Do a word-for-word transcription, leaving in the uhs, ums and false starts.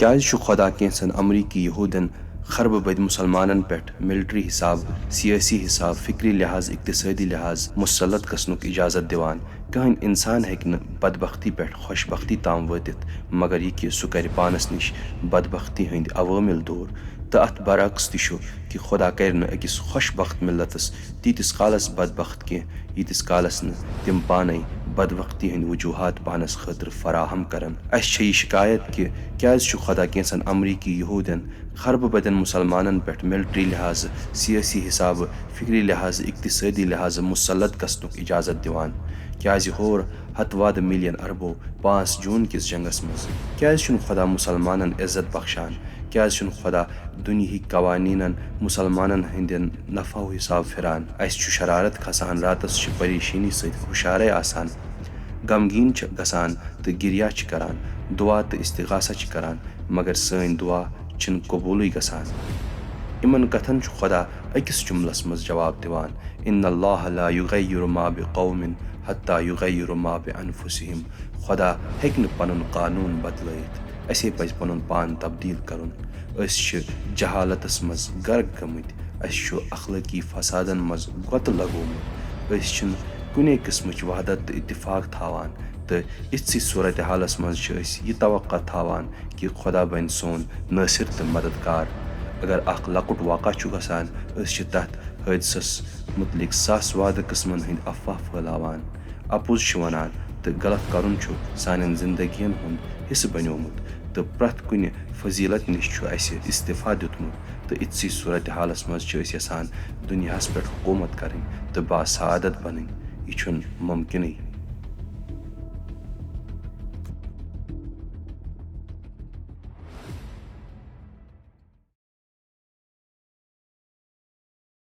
کیٛازِ چھُ خۄدا کینٛژن امریکی یہوٗدین خربہٕ بٔدۍ مُسلمانن پٮ۪ٹھ ملٹری حساب، سیٲسی حساب، فکری لحاظ، اقتصٲدی لحاظ مسلط گژھنُک اجازت دِوان؟ کٕہٕنۍ انسان ہیٚکہِ نہٕ بدبختی پٮ۪ٹھ خۄش بختی تام وٲتِتھ، مگر یہِ کہِ سُہ کرِ پانس نِش بدبختی ہٕنٛدۍ عوٲمل دوٗر۔ تہٕ اتھ برعکس تہِ چھُ کہِ خۄدا کرِ نہٕ أکِس خۄش بخت ملتس تیٖتِس کالس بدبخت کینٛہہ، ییٖتِس کالس نہٕ تِم پانے بدبختی ہٕنٛدۍ وجوہات پانس خٲطرٕ فراہم کرن۔ اسہِ چھےٚ یہِ شکایت کہِ کیٛازِ چھُ خۄدا کینٛژن امریکی یہوٗدین خربہٕ بدٮ۪ن مُسلمانن پٮ۪ٹھ ملٹری لحاظہٕ، سیٲسی حسابہٕ، فکری لحاظہٕ، اقتصٲدی لحاظہٕ مسلط گژھنُک اجازت دِوان؟ کیٛازِ ہور ہتہٕ وادٕ ملین عربو پانٛژھ جوٗن کِس جنگس منٛز؟ کیٛازِ چھُنہٕ خۄدا مُسلمانن عزت بخشان؟ کیٛازِ چھُنہٕ خۄدا دُنیہٕکۍ قوانینن مُسلمانن ہٕنٛدٮ۪ن نفعو حساب پھران؟ اسہِ چھُ شرارت کھسان، راتس چھِ پریشٲنی سۭتۍ ہُشارے آسان، غمگیٖن چھِ گژھان تہٕ گریہ چھِ کران، دعا تہٕ استغاثہ چھِ کران، مگر سٲنۍ دعا چھِنہٕ قبوٗلٕے گژھان۔ یِمن کتھن چھُ خۄدا أکِس جملس منٛز جواب دِوان، ان اللہ لا یغیر ما بقوم حتی یغیر ما بانفسہم۔ خۄدا ہیٚکہِ نہٕ پنُن قانوٗن بدلٲیِتھ۔ اسے پزِ پنُن پان تبدیل کرُن۔ أسۍ چھِ جہالتس منٛز غرق گٔمٕتۍ۔ اسہِ چھُ اخلٲقی فسادن منٛز گۄتہٕ لگومُت۔ أسۍ چھِنہٕ کُنے قٕسمٕچ وحدت تہٕ اتفاق تھاوان، تہٕ یِژھٕے صورتحالس منٛز چھِ أسۍ یہِ توقع تھاوان کہِ خۄدا بنہِ سون نٲصر تہٕ مددگار۔ اگر اکھ لۄکُٹ واقعہ چھُ گژھان، أسۍ چھِ تتھ حٲدثس مُتعلق ساس وادٕ قٕسمن ہٕنٛدۍ افواہ پھٲلاوان۔ اپُز چھِ ونان تہٕ غلط کرُن چھُ سانٮ۪ن زندگین ہُنٛد حصہٕ بنیومُت، تہٕ پرٛٮ۪تھ کُنہِ فضیلت نِش چھُ اسہِ استعفا دیُتمُت، تہٕ یِژھٕے صورتحالس منٛز چھِ أسۍ یژھان دُنیاہس پٮ۪ٹھ حکوٗمت کرٕنۍ تہٕ باسعادت بنٕنۍ۔ یہِ چھُنہٕ مُمکنٕے۔